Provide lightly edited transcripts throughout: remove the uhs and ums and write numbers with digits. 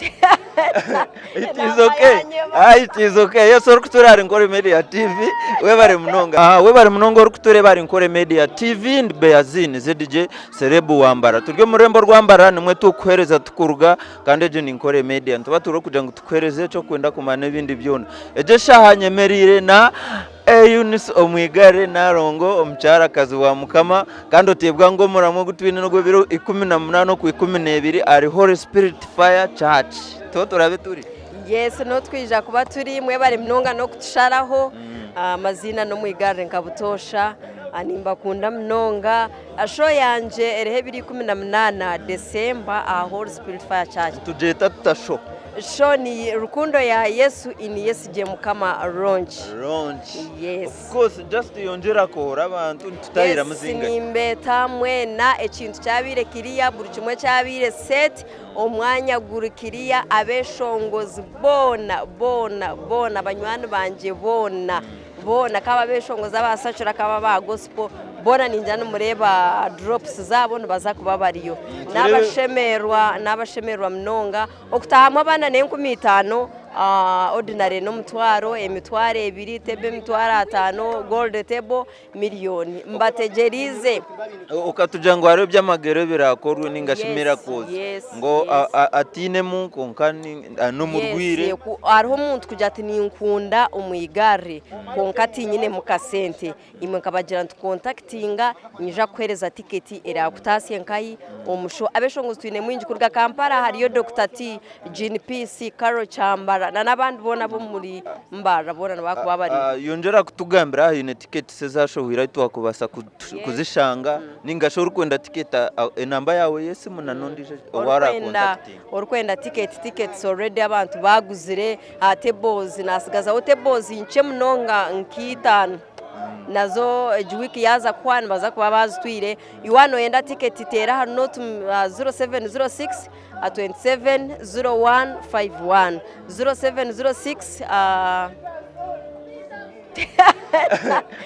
It is okay. Ah, it is okay. Yes, orikutureeba ahari Nkore Media TV, webare munonga. Ah, webare munonga orikutureeba ahari Nkore Media TV, ndi Beyazin ZJ Celeb wa Mbarara. Turi omu rurembo rwa Mbarara nimwe turikukuheereza tukuruga kandi egyo ni Nkore Media. Nituba turi okugira ngu tukuheereze eki orikwenda kumanya n'ebindi byona. Egyo eshaaha nyemereire na Eunice Omwigare Nalongo omukyarakazi wa Mukama kandi oteebwa ngu omuramwa ogu twine n'ogw'ebiro 18 okwa 12 ahari Holy Spirit Fire Church. Tiho turaabe turi? Yes, niho twija kuba turi. Mwebare munonga n'okutusharaho. Amaziina n'Omwigare nka butoosha. Nimbakunda munonga. Show yangye eriho ebiro 18 December aha Holy Spirit Fire Church. Nitugyeta tuta show? Show ni Rukundo ya Yesu in Yesigye Mukama Launch. Launch. Yes. Of course just yongyera kuhora abantu nitutahiramu Yes, zingahi. nimbeeta mwena ekintu kyabaire kiriya buri kimwe kyabaire set omwanya guri kiriya abeshongozi boona boona boona banywani bangye boona boona kaba abeshongozi aba secular kaba aba gospel boona ningira nimureeba drops zaabo nibaza kuba bariyo. Nabashemererwa nabashemererwa munonga. Okutahamu abaana n'enkumi itaano, ordinary n'omutwaro, 2000, table 50,000, gold table miliyoni. Mbategyereize. Okatugira ngu hariho eby'amagero ebiraakorwe ninga shi miracles ngu atainemu kwonka n'omurwaire. Hariho omuntu kugira ati ninkunda omwigarre kwonka tinyinemu kasente. Imwe nkabagira nti kontakitinga nyija kukuheereza tiketi eraakutaasya nkahi omu show. Abeshongozi twine mwingi kuruga Kampala hariyo Dokita T, Jean Peace, Carol Kyambara n'abandi boona ab'omuri Mbarara boona nibakuba bariyo. Yongyera kutugambira aha haine tiketi ezashohwire ahu twakubaasa kuzishanga ninga shi orikwenda tiketi enamba yaawe y'esimu na n'ondiijo ou arakontakitinga. Orikwenda tiketi, tickets already abantu baaguzire. Aha tables nasigazaho tables nkye munonga nk'itaano nazo egi wiiki yaaza kuhwa nibaza kuba baazitwire. Iwe waaba nooyenda tiketi teera aha nought 0706 27 01 51 0706.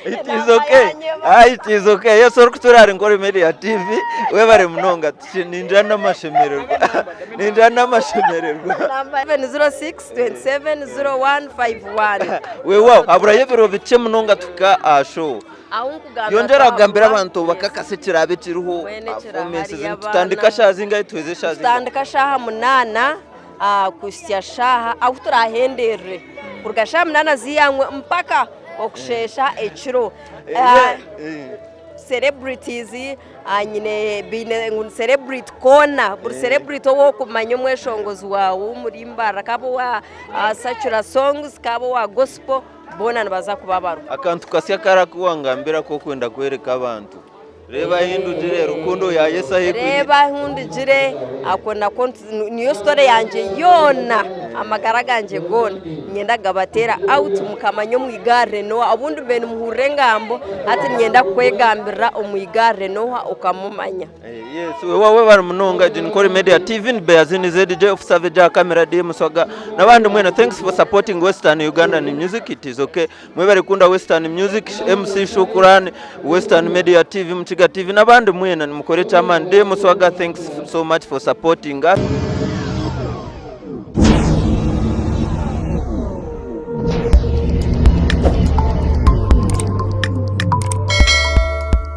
It is okay. Ah, it is okay. Yes, orikutura ahari Nkore Media TV, webare munonga. Ningira n'amashemererwa. Ningira n'amashemererwa. 706 27 01 51. Weewaawo, haburayo ebiro bikye munonga tuhika aha show. Ahu nkugambira Yongyera kugambira twahurwa. abantu bakakase ekiraabe kiriho Mbwenu aha ekirahari performances. abaana. Nitutandika shaaha zingahi tuheze shaaha zingahi? Tutandika shaaha munaana kuhitsya shaaha ahu turaahenderere kuruga shaaha munaana z'eihangwe mpaka okusheesha ekiro. Celebrities nyine baine ngu ni celebrity koona buri celebrity ou orikumanya omweshongozi waawe ow'omuri Mbarara kaabe owa secular songs kaabe owa gospel boona nibaza kuba bariho. Akantu kasya kari aku wangambira aku orikwenda kworeka abantu. Reeba ahu ndugire, rukundo ya Yesu ahu ekwihire. Reeba ahu ndugire, ako nako niyo story yangye yoona, amagara gangye goona niinyenda kugabateera out mukamanya omwigarire n'oha. Obundi mubaire nimuhurira engambo hati niinyenda kukwegambirira omwigarire n'oha okamumanya. Yes, wewawe webare munonga egi ni Nkore Media TV ni Beyazini ZJ of Savage aha camera DM Swaga n'abandi mwena thanks for supporting Western Ugandan music it is okay. Mwebare kukunda Western Music, MC Shukuran, Western Media TV, Mukiga TV n'abandi mwena nimukora eky'amaani. Dee Muswaga thanks so much for supporting us.